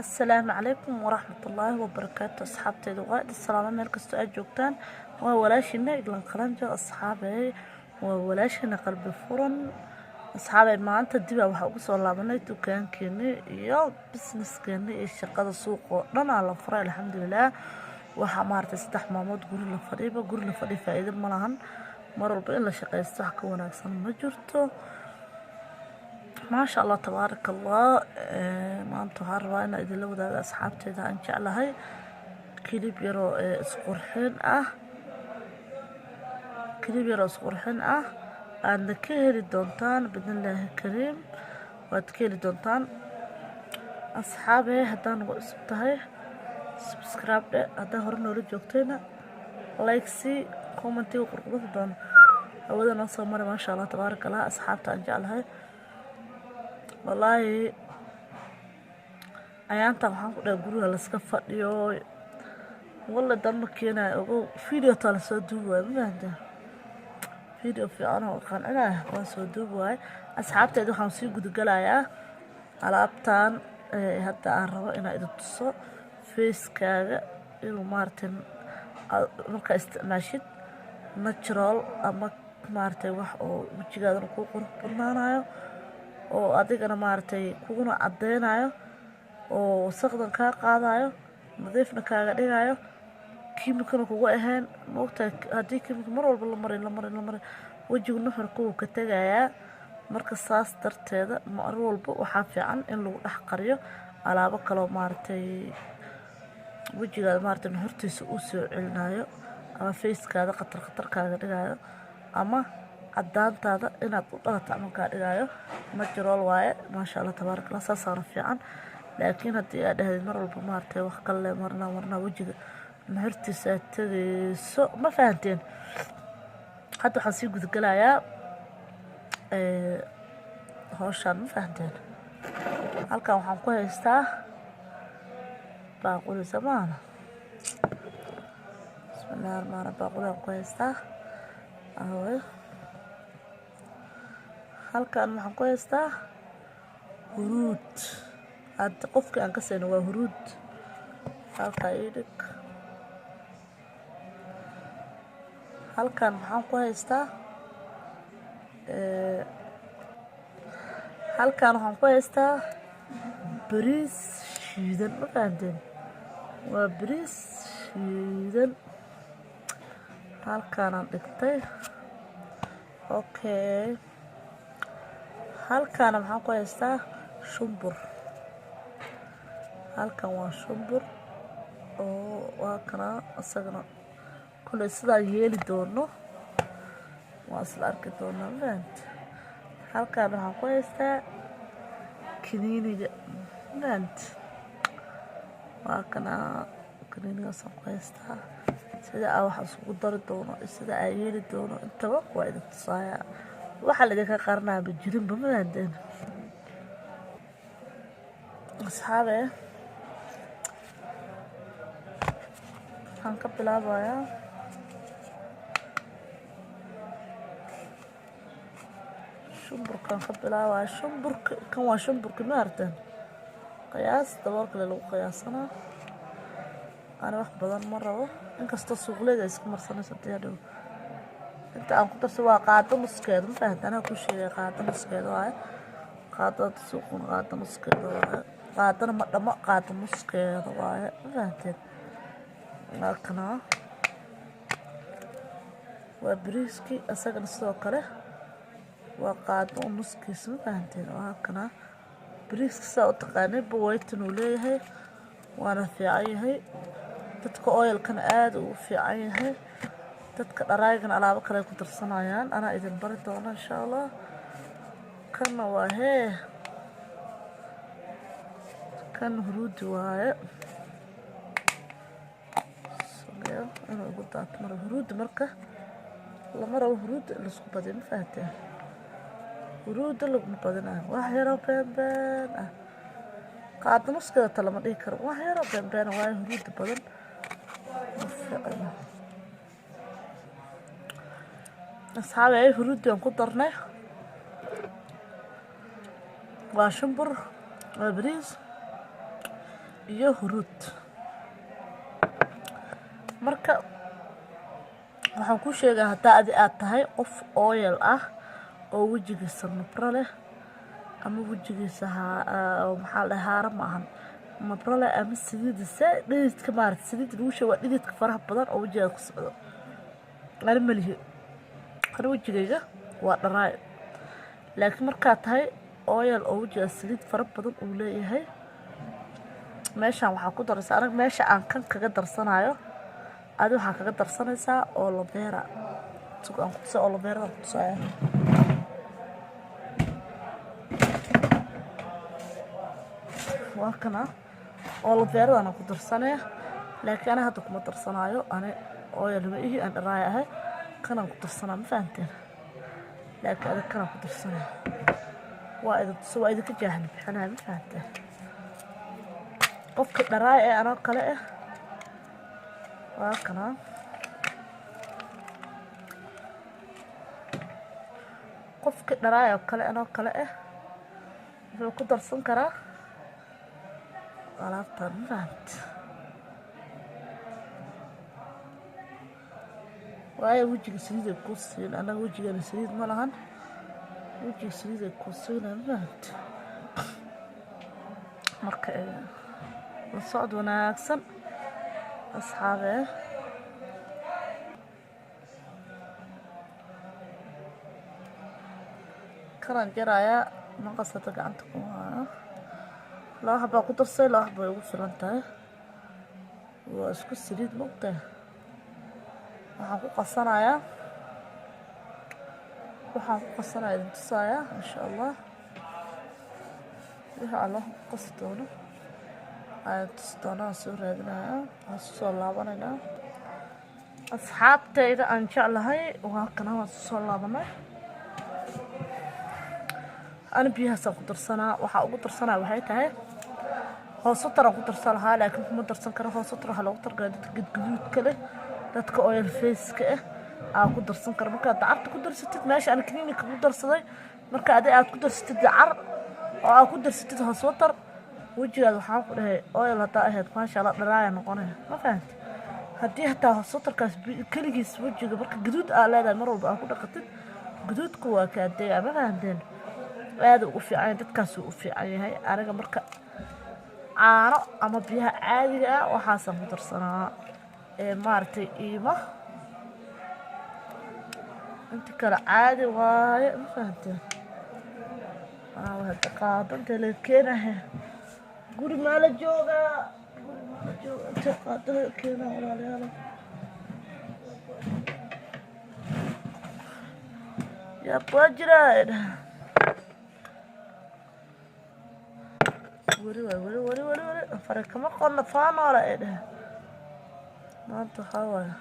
Asalaamu calaykum waraxmatullaahi wabarakaatu. Asxaabteyda waa idin salaamo meel kastoo aad joogtaan. Waa walaashiina Iglan Qalanjo. Asxaabey, waa walaashiina qalbi furan. Asxaabey, maanta dibaa waxaa ugu soo laabanay dukaankeeni iyo businesskeeni iyo shaqada suuq oo dhan aa la furay, alxamdulilah. Waxaa maaragtay 3 maalmood guri la fadhiba, guri la fadhi faa'iido ma lahan. Mar walba in la shaqaysto wax ka wanaagsan ma jirto. Maasha Allah, tabaaraka Allah. Maanta waxaan rabaa inaan idinla wadaago, asxaabteeda aan jeclahay, clip yaroo isqurxin ah, clip yaroo isqurxin ah aadna ka heli doontaan bidnillaahi kariim. Waad ka heli doontaan, asxaabe. Haddaan ugu cusub tahay, subscribe dhe. Haddaa hore noola joogtayna, like sii, commentiga qurqurada doona hawada noo soo maray. Maasha Allah, tabaaraka Allah. Asxaabta aan jeclahay, wallaahi ayaantan waxaan ku dhahay guriga laska fadhiyo walla dan ma keenayo. Ogow, video taa lasoo duubi waayo, ma fahanteen? Video fiican oo qancinaya waan soo duubi waayo. Asxaabteeda, waxaan sii gudagalayaa alaabtan hadda aan rabo inaa idin tuso. Facekaaga inuu maaragtay markaa isticmaashid natural ama maaragtay wax oo wejigaadana kuu qurux badnaanayo oo adigana maaragtay kuguna cadeynayo oo wasaqdan kaa qaadayo, nadiifna kaaga dhigayo, kiimikana kugu ahayn. Maogtahay, haddii kiimika mar walba la marin, la marin, la marin, wejigu nuxurka wuu ka tegayaa. Marka saas darteeda mar walba waxaa fiican in lagu dhex qariyo alaabo kaloo maaragtay wejigaada maaragtay nuxurtiisa uu soo celinayo ama facekaada khatar khatar kaaga dhigayo ama cadaantaada inaad u dhalato camal kaa dhigayo. Natural waaye, maasha Allah, tabaaraka Allah. Saasaana fiican. Laakiin haddii aad dhahdid mar walba maaragtay wax kale marna marna, wejiga nuxurtiisa aad tegayso. Ma fahanteen? Hadda waxaan sii gudagalayaa howshaan. Ma fahanteen? Halkan waxaan ku haystaa baaquli samaana. Bismillahi raxmaani, baaquliaan ku haystaa. Awey, halkan waxaan ku haystaa huruud. Hadda qofkii aan ka sayno waa huruud. Halkaa ii dhig. Halkan maxaan ku haystaa? Halkan waxaan ku haystaa bariis shiidan. Ma fahanteen? Waa bariis shiidan, halkaanaan dhigtay. Okay, halkaana maxaan ku haystaa? Shumbur. Halkan waa shumbur oo waa kana. Isagana koley sidaa yeeli doono waa isla arki doonaa. Ma fahante? Halkan waxaan ku haystaa kaniiniga. Ma fahante? Waa kana, kaniinigaasaan ku haystaa. Sida aa wax isugu dari doono iyo sida aa yeeli doono intaba waa idin tusaaya. Waxaa la idinka qaranaya ma jirinba. Ma fahanteen, asxaabe? Waxaan ka bilaabayaa shumburkaan ka bilaabaya. Shumburka kan waa shumburka, ma aragteen? Qiyaas dabool kale lagu qiyaasanaa. Ani wax badan ma rabo, inkastoo suuqleyda ay iska marsanayso. Hadii hadhow inta aan ku darso waa qaado nuskeeda. Ma fahanta? Anaa ku sheegay, qaado nuskeeda waaye. Qaadada suuquna qaado nuskeeda waaye. Qaadana ma dhamo, qaado nuskeeda waaye. Ma fahanteen? Halkana waa bariiskii, isagana sidoo kale waa qaado nuskiisa. Ma fahanteen? Waa halkana bariiska. Sidaa u taqaanay bawaytan uu leeyahay, waana fiican yahay. Dadka oilkana aada ugu fiican yahay. Dadka dharaygana alaabo kale ay ku darsanayaan, anaa idin bari doona insha Allah. Kanna waa hee, kan huruudi waaye. Inuu igu daato mara huruudi. Marka lama rabo huruudda in laisku badiyo. Ma fahanteen? Huruudda laguma badinayo. Wax yaroo beenbeen ah, qaado nuskeeda ta lama dhihi karo. Wax yaroo beenbeena waayo, huruudda badan ma fiicno. Asxaabi, ay huruuddi aan ku darnay waa shumbur, waa bariis. iyo huruud. Marka waxaan ku sheegaa haddaa adi aad tahay qof oil ah oo wejigiisa nabro leh ama wejigiisa maxaa la haara ma ahan nabro leh ama saliidisa dhididka maarata saliidda lagu sheego waa dhididka faraha badan oo wejigaa ku socdo. Ani malihi, ani wejigayga waa dharaay, laakiin markaa tahay oil oo wejigaa saliid fara badan uu leeyahay, meeshaan waxaa ku daraysaa anaga meesha aan kan kaga darsanayo, adi waxaa kaga darsanaysaa aloe vera. Aan kutusa aloe verada kutusaya. Waa kana aloe veradana ku darsanaya, laakiin ana hadda kuma darsanaayo. Ani oil ma ihi, aan dharaaya ahay, kanaan ku darsanaa, ma fahanteen? Laakiin adig kanaan ku darsanaya, waa idin tusa, waa idinka jaahil bixinaya, ma fahanteen? Qofka dharaaya ee anoo kale ah waa kana. Qofka dharaaya oo kale anoo kale ah wuxuu ku darsan karaa alaabtan, ma fahant? Waayo wejiga saliid ay ku siin, annaga wejigeena saliid ma lahan, wejiga saliid ay ku siinaya, ma fahant? Marka la socod wanaagsan asxaabee. Kalan jarayaa maqasada gacanta ku hayo. Laba xabaa ku darsay, laba xaba way ugu filan tahay, waa isku saliid mogtahay. Waxaan ku qasanayaa, waxaan ku qasanaya idin tusayaa insha Allah. Wixii alla ku qasi doono ayaan tusi doonaa, soo raadinayaa, waan soo laabanaynaa. Asxaabtayda aan jeclahay, waa kana, waan soo laabanay. Ani biyahaasaan ku darsanaa. Waxaa ugu darsanaa waxay tahay hoosatar aan ku darsan lahaa, laakiin kuma darsan karo hoosatar. Waxaa loogu talagalay dadka gadgaduudka leh, dadka oil face-ka ah aa ku darsan karo. Markaad dacarta ku darsatid meesha aan kaniinika ku darsaday, marka adi aad ku darsatid dacar oo aad ku darsatid hoosatar, wejigaad waxaan ku dhahay oil haddaa ahayd, maasha Allah, dhalaaya noqonaya, ma fahamti? Haddii hataa hoosatarkaas keligiis wejiga marka gaduud aa leedahay mar walba aa ku dhaqatid, gaduudku waa kaa degaa, ma fahamteen? Aada ugu fiican yahay, dadkaasuu u fiican yahay. Aniga marka caano ama biyaha caadiga ah waxaasaan ku darsanaa ee maaragtay iima inta kale caadi waaye, ma fahanteen? Hada qaado intee laga keenaha? Guri maa la joogaa? Guri maa la jooga? Intee qaado laga keenaa, walaalayaal? Yaab waa jiraa weli, waay weli weli weli weli fare kama qodna faanoola ay dheh. Maanta waxaa waaye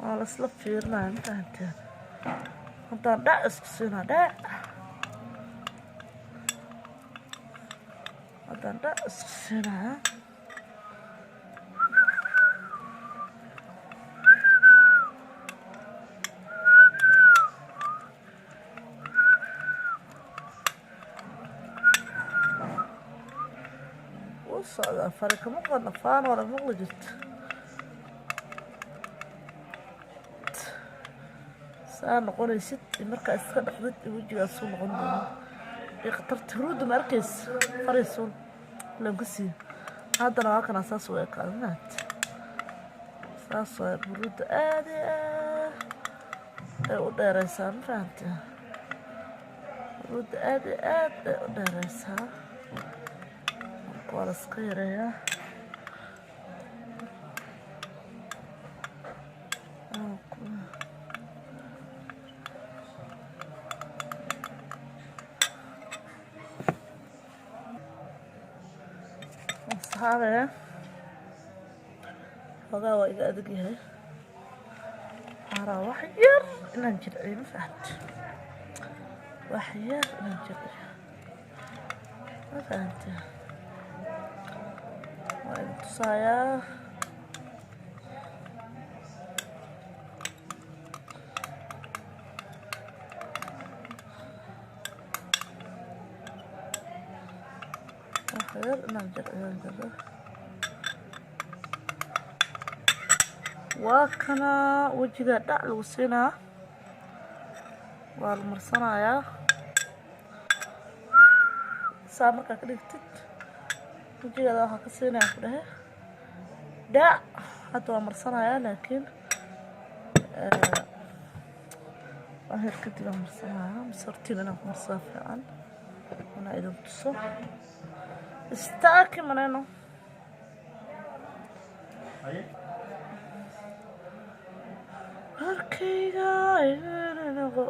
waa laisla fiirinaya, ma fahanteen? Haddaan dhac isku siinaa, dhac haddaan dhac isku siinaya. Wuu socdaa, fare kama qodna faanoola, maqli jirto saa noqonaysid markaa iska dhaqdid, wejigaasuu noqon doona iyo khatarta huruudda ma arkaysa faraysuun laan ku siiyo. Haddana waa kana, saas u ekaada maad, saas waa huruudda aad iyo aad ay u dheereysaa, ma fahamte? Huruudda aad iyo aad ay u dheereysaa. Marka waa la iska yareeyaa. Asxaabe, xoogaa waa iga adag yahay. Waxaan wax yar inaan jilciyo, ma fahamte? Wax yar inaan jilciyo, ma fahamte? Waa idin tusayaa. Wax Waxyar inaan jilciyaan jira. Waa kana wejiga dhac lagu siinaa, waa la marsanayaa. Saa markaa ka dhigtid, wejigeeda waxaa ka siinaya ku dhehe dhac. Hadda waa marsanayaa, laakiin waa kadib aan marsanayaa, mise hortiin inaan ku marsadaa fiican, inaa idin tuso. Istaaki maneno. Haye. Harkayga noqo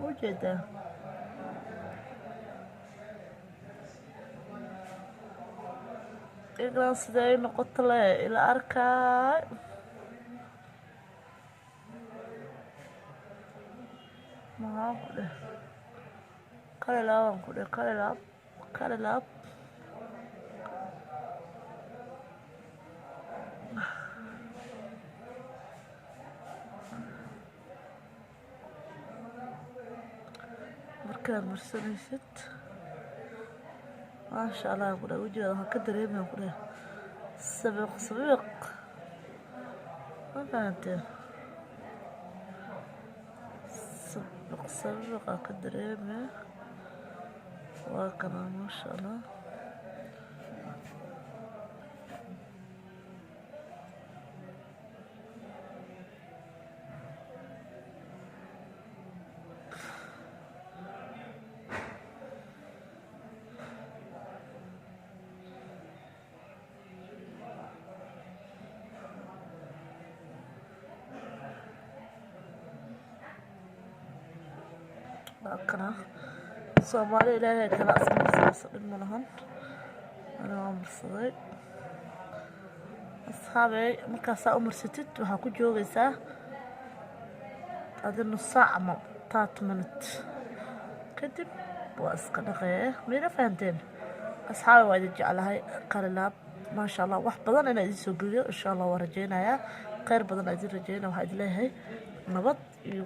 ujeedaa. Iglan sidee noqoto le ila arkaay. Maxaa ku dheh? Kalilaabaan ku dheh, kalilaab, kalilaab. Markaad marsanaysid, maasha Allah ku dheh, wejigaada waxaa ka dareemaya ku dheh sabiiq sabiiq. Ma fahanteen? Sabiiq sabiiqaa ka dareemaya. Waa kana, maasha Allah. Waa kana. Soomaali Ilaahay kala iska marsadaysa, dhib ma lahan. Ana waa marsaday, asxaabey. Markaasaa u marsatid, waxaa ku joogaysaa adi nus saac ama 30 minute, kadib waa iska dhaqee. Mayla fahanteen, asxaabe? Waa idin jeclahay. Qalilaab, maasha Allah. Wax badan inaa idin soo geliyo insha Allah waa rajeynayaa. Kheyr badan aa idin rajeynaya. Waxaa idin leeyahay nabad iyo